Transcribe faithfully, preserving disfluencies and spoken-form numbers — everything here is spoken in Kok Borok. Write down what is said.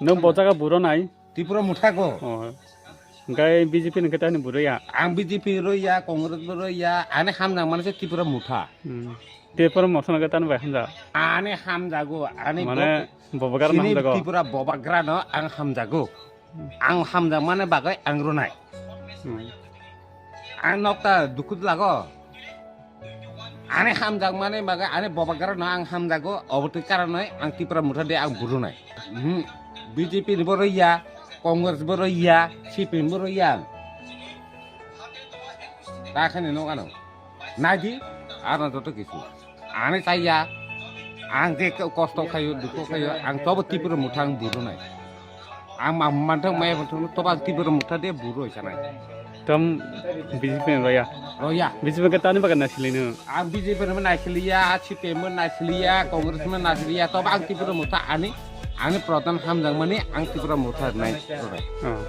Nwng bo jaga buro nai? Tripura motha go. Oh. Hingke B J P ni hingke tani buro ya? Ang B J P ro ya, Congress bo ro ya, ani hamjak mani se Tripura motha. Hmm. Tripura motha no hingke tani bai hamjak? Ani hamjago, ani mane bo-, bobagra no sini hamjago? Tripura bobagra no ang hamjago. Ang hamjak mani bagwi ang ro nai. Hmm. Ang nokta dukhu lago. Ani hamjak mani bagwi ani bobagra no ang hamjago, obotwi karonwi ang Tripura motha de ang buro nai. Hmm. B J P ni bo ro ya, Congress bo ro ya, C P M bo ro ya. Ta khani no ano. Nai di, ano joto kisu. Ani chaya, ang je ko-, kosto khayo, dukho khayo, ang tobo Tripura motha ang buro nai. Ang ma-, manthok maya manthok tobo ang Tripura motha de buro sanai. Tam B J P ni roya? Roya. B J P ke tani bagan naisili no? Ang B J P no naisiliya, C P M no naisiliya, Congress no naisiliya, tobo ang Tripura motha ani, ani pradhan hamjak mani ang Tripura motha nai. Oh.